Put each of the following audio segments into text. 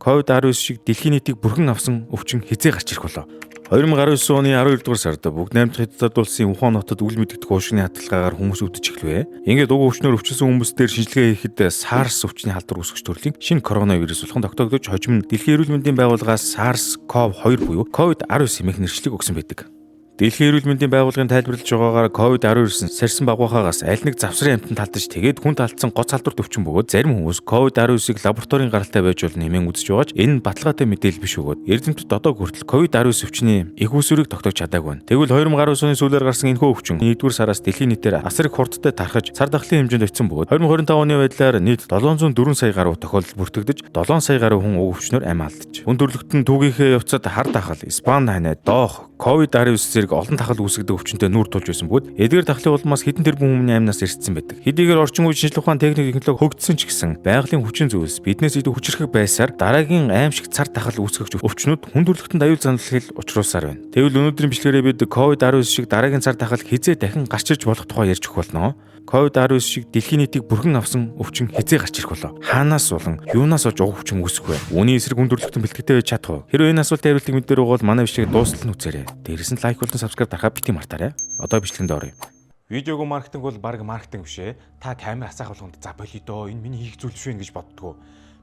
COVID-19 шиг дэлхийн нийтийг бүрхэн авсан өвчин хэзээ гарч ирэх болов? 2019 оны 12 дугаар сард бүгд найрамдах Хятад улсын Ухаан хотод үл мэдэгдэх уушгины хаталгаагаар хүмүүс өвдөж эхлэв. Ингээд уг өвчнөр өвчлөсөн хүмүүс дээр шинжилгээ хийхэд SARS өвчний халдвар үүсгэж төрлийн шинэ коронавирус болох нь тогтоогдож, хожим нь Дэлхийн эрүүл мэндийн байгууллагаас SARS-CoV-2 буюу COVID-19 хэмээх нэршлиг өгсөн байдаг. Дэлхийн эрүүл мэндийн байгууллагын тайлбарлаж байгаагаар, COVID-19 сарьсан багваахаагаас аль нэг завсрын амьтанд алдаж, тэгээд хүнд алдсан гоц халдварт өвчин бөгөөд зарим хүмүүс COVID-19-ыг лабораторийн гаралтай байж болно хэмээн үзэж байгаа ч энэ нь баталгаатай мэдээлэл биш бөгөөд эрдэмтэд одоо хүртэл COVID-19 өвчний эх үүсвэрийг тогтоож чадаагүй байна. Тэгвэл 2019 оны сүүлээр гарсан энэхүү өвчин 1-р сараас дэлхийн нийтээр асар их хурдтай тархаж, цар тахлын хэмжээнд очсон бөгөөд 2025 оны байдлаар нийт 704 сая гаруй тохиолдол бүртгэгдэж, 7 сая гаруй хүн уг өвчнөр амь алдаж. Хүн төрөлхтөн түүгийнхээ явцад хар тахал, Испани ханиад, доох, COVID-19 зэрэг олон тахал үүсгэдэг өвчнөд нүүр тулж байсан бөгөөд эдгээр тахлын улмаас хэдэн тэрбум хүмүүний амнаас эрсдсэн байдаг. Хэдийгээр орчин үеийн шинжлэх ухаан, техник, технологи хөгжсөн ч гэсэн байгалийн хүчин зүйлс биднээс илүү хүчирхэг байсаар дараагийн аймшиг цар тахал үүсгэгч өвчнүүд хүн төрөлхтөнд аюул заналхийл учруулсаар байна. Тэгвэл өнөөдрийн бичлэгээрээ бид COVID-19 шиг дараагийн цар тахал хэзээ дахин гарч ирж болох тухай ярьж өгөх болно. COVID-19 шиг дэлхийн нийтийг бүрхэн авсан өвчин хэзээ гарч ирэх болов? Хаанаас болон юунаас олж уг өвчин үүсэх вэ? Үүний эсрэг хүн төрөлхтөн бэлтгэдэг байж чадах уу? Хэрвээ энэ асуултын хариултыг мэдмээр бол манай бичлэгийг дуустал нь үзээрэй. Дээрээс нь like болон subscribe дарахаа битгий мартаарай. Одоо бичлэгэнд оръё. Видеого маркетинг бол баг маркетинг биш ээ. Та камер асаах болгонд "За, болиё доо, энэ миний хийх зүйл биш вэ" гэж боддгоо.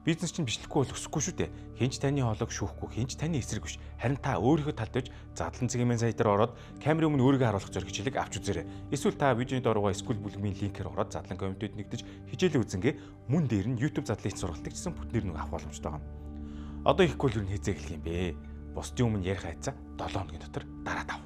Бизнес чинь бичлэхгүй бол өсөхгүй шүү дээ. Хэн ч таны хоолойг шүүхгүй, хэн ч таны эсрэг биш. Харин та өөрийнхөө талд байж задлан цэгийн сайтаар ороод камерын өмнө өөрийгөө харуулах зориг хичээлийг авч үзээрэй. Эсвэл та видеоны доор байгаа Skool бүлгийн линкээр ороод задлан community-д нэгдэж хичээлээ үзэнгээ мөн дээр нь YouTube задлын сургалтыг ч гэсэн бүтнээр нэг авах боломжтой байгаа. Одоо ихгүй л юу хэзээ эхлэх юм бэ? Бусдын өмнө ярих айцаа 7 хоногийн дотор дараад ав.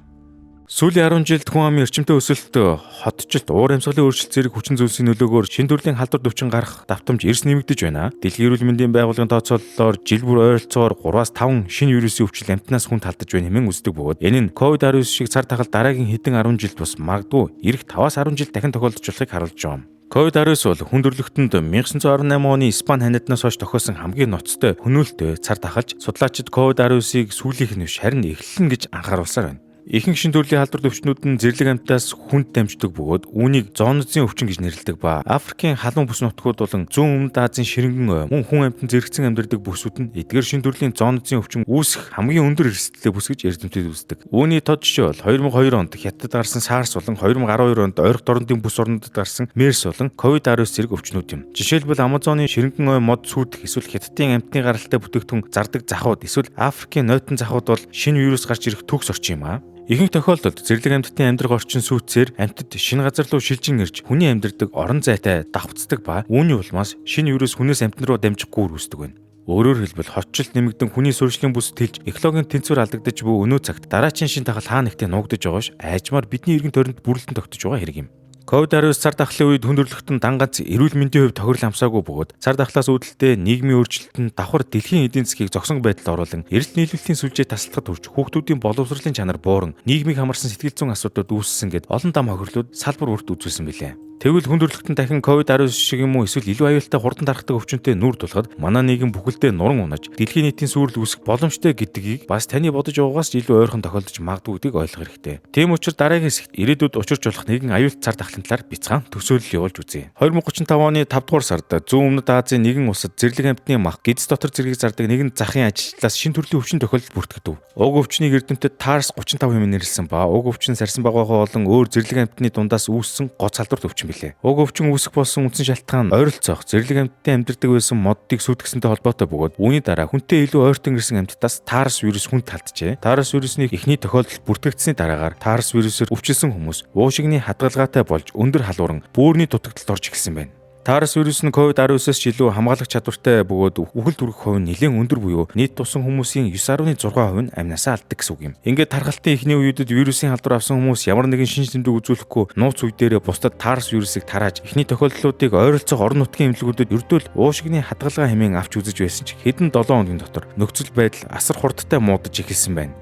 Сүүлийн 10 жилд хүн амын эрчимтэй өсөлт, хотжилт, уур амьсгалын өөрчлөлт зэрэг хүчин зүйлсийн нөлөөгөөр шинэ төрлийн халдвар өвчин гарах давтамж эрс нэмэгдэж байна. Дэлхийн эрүүл мэндийн байгууллагын тооцоололоор жил бүр ойролцоогоор 3-аас 5 шинэ вирусын өвчлөл амьтнаас хүнд алдаж байна хэмээн үздэг бөгөөд энэ нь COVID-19 шиг цар тахал дараагийн хэдэн 10 жилд бус, магадгүй ирэх 5-аас 10 жил дахин тохиолдож болохыг харуулж байгаа юм. COVID-19 бол хүн төрөлхтөнд 1918 оны Испани ханиаднаас хойш тохиосон хамгийн ноцтой, хөнөөлтэй цар тахалж, судлаачид COVID-19-ыг сүүлийнх нь биш, харин эхлэл нь гэж анхааруулсаар байна. Ихэнх шинэ төрлийн халдвар өвчнүүд нь зэрлэг амьтаас хүнд дамждаг бөгөөд үүнийг зоонозын өвчин гэж нэрлэдэг ба Африкийн халуун бүс нутгууд болон зүүн өмнөд Азийн ширэнгэн ой, мөн хүн амьтан зэрэгцэн амьдардаг бүсүүд нь эдгээр шинэ төрлийн зоонозын өвчин үүсэх хамгийн өндөр эрсдэлтэй бүс гэж эрдэмтэд үздэг. Үүний тод жишээ бол 2002 онд Хятадд гарсан SARS болон 2012 онд ойрхон дорнодын бүс орнуудад гарсан MERS болон COVID-19 зэрэг өвчнүүд юм. Жишээлбэл, Амазоны ширэнгэн ой мод сүйдэх эсвэл Хятадын амьтны гаралтай бүтээгдэхүүн зардаг захууд, эсвэл Африкийн нойтон захууд бол шинэ вирус гарч ирэх төгс орчин юм аа. Ихэнх тохиолдолд зэрлэг амьтдын амьдрах орчин сүйдсээр амьтад шинэ газар руу шилжин ирж хүний амьдардаг орон зайтай давхцдаг ба үүний улмаас шинэ вирус хүнээс амьтан руу дамжих гүүр үүсдэг байна. Өөрөөр хэлбэл, хотчлолт нэмэгдэн, хүний суурьшлийн бүс тэлж, экологийн тэнцвэр алдагдаж буй өнөө цагт дараачийн шинэ тахал хаа нэгтээ нуугдаж байгаа ш аажмаар бидний эргэн тойронд бүрэлдэн тогтож байгаа хэрэг юм. COVID-19 цар тахлын үед хүн төрөлхтөн дан ганц эрүүл мэндийн хувьд тохирол амсаагүй бөгөөд цар тахлаас үүдэлтэй нийгмийн өөрчлөлт нь давхар дэлхийн эдийн засгийг зогсон байдалд оруулан, эрэлт нийлүүлэлтийн сүлжээ тасалдахад хүрч, хүүхдүүдийн боловсролын чанар бууран, нийгмийг хамарсан сэтгэл зүйн асуудлууд үүссэн гээд олон дам хохирлууд салбар бүрт үзүүлсэн билээ. Тэгвэл хүн төрөлхтөн дахин COVID-19 шиг юм уу, эсвэл илүү аюултай, хурдан тархдаг өвчнөд нүүр тулахад манай нийгэм бүхэлдээ нуран унаж, дэлхийн нийтийн сүйрэл үүсэх боломжтой гэдгийг бас таны бодож байгаагаас илүү ойрхон тохиолдож магадгүй гэдгийг ойлгох хэрэгтэй. Тийм учраас дараагийн хэсэгт ирээдүйд учирч болох нэгэн аюулт цар тахлын талаар бяцхан төсөөлөл явуулж үзье. 2035 оны 5 дугаар сард зүүн өмнөд Азийн нэгэн улсад зэрлэг амьтны мах, гэдэс дотор зэргийг зардаг нэгэн захын ажилчлаас шинэ төрлийн өвчин тохиолдол бүртгэдэв. Уг өвчнийг эрдэмтэд TARS 35 хэмээн нэрлэсэн ба уг өвчин сарьсан багваахан болон өөр зэрлэг амьтны дундаас үүссэн гоц халдварт өвчин билээ. Уг өвчин үүсэх болсон үндсэн шалтгаан ойролцоох зэрлэг амьтдын амьдардаг байсан моддыг сүйтгэсэнтэй холбоотой бөгөөд үүний дараа хүнтэй илүү ойртон ирсэн амьтдаас TARS вирус хүнд халджээ. TARS вирусны эхний тохиолдол бүртгэгдсэний дараагаар TARS вирусээр өвчлөсөн хүмүүс уушигны хадгалгаатай болж, өндөр халууран, бөөрийн дутагдалд орж эхэлсэн байна. TARS вирус нь COVID-19-с ч илүү хамгаалах чадвартай бөгөөд үхэлд хүрэх хувь нь нэлээн өндөр буюу нийт туссан хүмүүсийн 9.6% нь амнасаа алддаг гэсэн үг юм. Ингээд тархалтын эхний үеүүдэд вирусын халдвар авсан хүмүүс ямар нэгэн шинж тэмдэг үзүүлэхгүй нууц үе дээрээ бусдад TARS вирусыг тарааж, эхний тохиолдлуудыг ойролцоох орон нутгийн эмнэлгүүдэд ердөөл уушигны хадгалгаа хэмээн авч үзэж байсан ч хэдэн 7 хоногийн дотор нөхцөл байдал асар хурдтай муудаж эхэлсэн байна.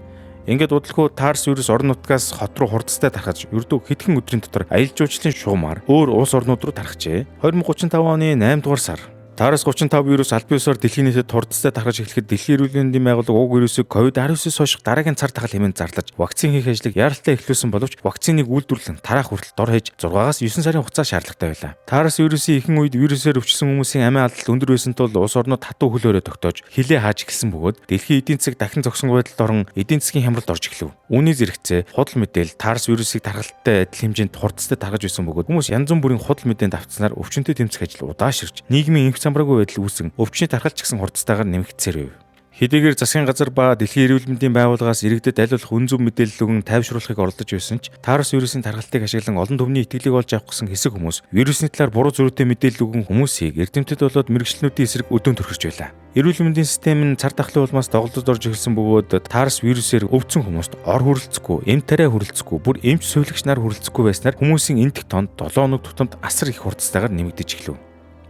Ингээд удалгүй TARS вирус орон нутгаас хот руу хурдтай тархаж, ердөө хэдхэн өдрийн дотор аялал жуулчлалын шугамаар өөр улс орнууд руу тархажээ. 2035 оны 8 дугаар сар Тарас 35 вирус албан ёсоор дэлхийн нийтэд хурдтай тархаж эхлэхэд дэлхийн эрүүл мэндийн байгууллага уг вирусыг COVID-19-с хойш дараагийн цар тахал хэмээн зарлаж вакцин хийх ажлыг яаралтай эхлүүлсэн боловч вакциныг үйлдвэрлэн тараах хүртэл дор хаяж 6-аас 9 сарын хугацаа шаардлагатай байлаа. Тарас вирусын ихэнх үед вирусээр өвчлсөн хүмүүсийн амиа алдалт өндөр байсан тул улс орнууд хатуу хөл хорой тогтоож хилээ хааж эхэлсэн бөгөөд дэлхийн эдийн засаг дахин зогсон байдалд орон эдийн засгийн хямралд орж эхлэв. Үүний зэрэгцээ худал мэдээл Тарас вирусыг тархалттай адил хэмжээнд хурдтай тархаж байсан бөгөөд хүмүүс янз бүрийн худал мэдээнд автсанаар өвчнөд тэмцэх ажил удааширч нийгмийн энх самбаргүй байдал үүсэн өвчний тархалт ч гэсэн хурдтайгаар нэмэгдсээр байв. Хэдийгээр засгийн газар ба дэлхийн эрүүл мэндийн байгууллагаас иргэдэд аль болох үн зөв мэдээлэл өгөн тайвшруулахыг оролдож байсан ч Тарас вирусын тархалтыг ашиглан олон түмний итгэлийг олж авах гэсэн хэсэг хүмүүс вирусны талаар буруу зөрүүтэй мэдээлэл өгөн хүмүүсийг эрдэмтэд болоод мэргэжилтнүүдийн эсрэг өдөөн төрхөж байлаа. Эрүүл мэндийн систем нь цар тахлын улмаас доголдод орж эхэлсэн бөгөөд Тарас вирусээр өвдсөн хүмүүст ор хүрэлцэхгүй, эм тариа хүрэлцэхгүй, бүр эмч сувилагч нар хүрэлцэхгүй байснаар хүмүүсийн энтэх тонд 7 хоног тутамд асар их хурдтайгаар нэмэгдэж эхлэв.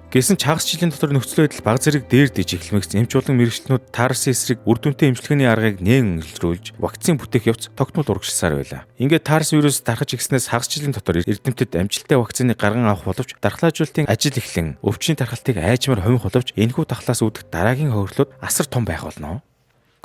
Гэсэн ч хагас жилийн дотор нөхцөл байдал баг зэрэг дээр дэж эхлэмэгц эмч болон мэргэжилтнүүд Тарасын эсрэг үр дүнтэй эмчилгээний аргыг нээн илрүүлж вакцин бүтээх явц тогтмол урагшилсаар байлаа. Ингээд Тарас вирус тархаж эхэлснээс хагас жилийн дотор эрдэмтэд амжилттай вакциныг гарган авах боловч дархлаажуулалтын ажил эхлэн өвчний тархалтыг айжмаар хомих боловч энэхүү тахлаас үүдэх дараагийн хохирлууд асар том байх болно.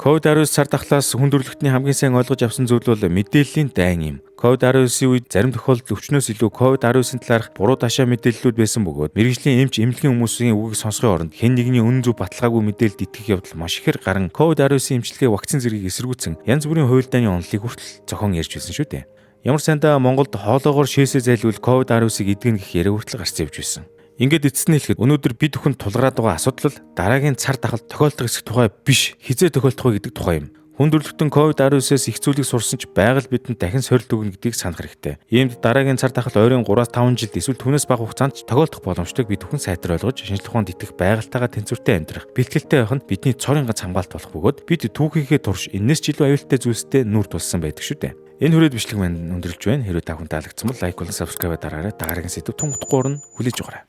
COVID-19 цар тахлаас хүн төрөлхтний хамгийн сайн ойлгож авсан зүйл бол мэдээллийн дайн юм. COVID-19-ийн үед зарим тохиолдолд өвчнөөс илүү COVID-19-ийн талаарх буруу ташаа мэдээллүүд байсан бөгөөд мэргэжлийн эмч эмнэлгийн хүмүүсийн үгийг сонсохын оронд хэн нэгний үнэн зөв баталгаагүй мэдээлэлд итгэх явдал маш ихээр гарan COVID-19-ийн эмчилгээ вакцин зэргийг эсэргүүцэн янз бүрийн хувилдааны онолыг хүртэл зохион ярьж байсан шүү дээ. Ямар сайндаа Монголд хоолоогоор шээсээ зайлвал COVID-19-ыг эдгэн гэх яриа хүртэл гарсан явж байсан. Ингээд эцэст нь хэлэхэд өнөөдөр бид бүхэн тулгараад байгаа асуудал дараагийн цар тахал тохиолдох эсэх тухай биш, хизээ тохиолдох вэ гэдэг тухай юм. Хүн төрөлхтөн COVID-19-ээс их зүйлийг сурсан ч байгаль бидэнд дахин сорилт өгнө гэдгийг санах хэрэгтэй. Иймд дараагийн цар тахал ойрын 3-5 жилд эсвэл түүнээс бага хугацаанд ч тохиолдох боломжтойг бид бүхэн сайтар ойлгож шинжлэх ухаанд итгэх байгальтайгаа тэнцвэртэй амьдрах, бэлтгэлтэй байх нь бидний цорын гац хамгаалалт болох бөгөөд бид түүхийнхээ турш энэс ч илүү аюултай зүйлстэй нүр тулсан байдаг шүү дээ. Энэ хүрээд бичлэг маань өндөрлөж байна. Хэрвээ та хүн таалагдсан бол лайк болон subscribe дараарай. Дараагийн сэдв тун утгагүй орно хүлээж аваарай.